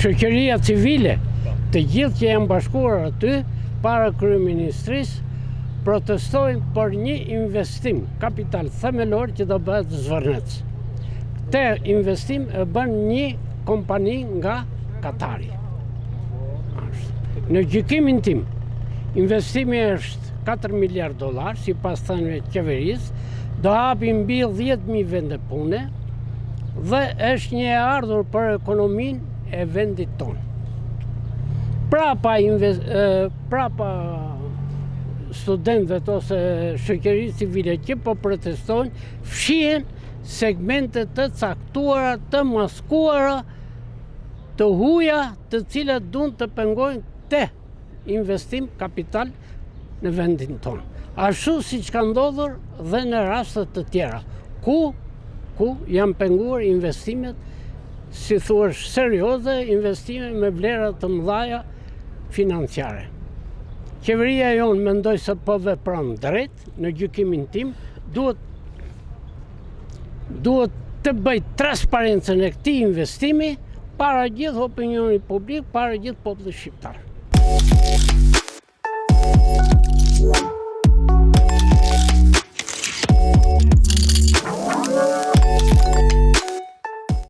Shoqëria civile, të gjithë që janë bashkuar aty para kryeministrisë, protestojnë për një investim kapital themelor që do bëhet në Zvërnec. Këtë investim e bën një kompani nga Katari. Në gjykimin tim, investimi është 4 miliard dollar, sipas thënieve të qeverisë, do hapi mbi 10.000 vende pune dhe është një e ardhur për ekonominë e vendit tonë. Prapa, prapa studentëve ose shoqërisë civile që po protestojnë, fshihen segmente të caktuara, të maskuara, të huja, të cilat duan të pengojnë këtë investim kapital në vendin tonë. Ashtu siç ka ndodhur dhe në raste të tjera, ku ku janë penguar investimet, si thuash, serioze, investime me vlera të mëdhaja financiare. Qeveria jonë mendoj se po vepron drejt, në gjykimin tim, duhet duhet të bëjë transparencën e këtij investimi para gjithë opinionit publik, para gjithë popullit shqiptar.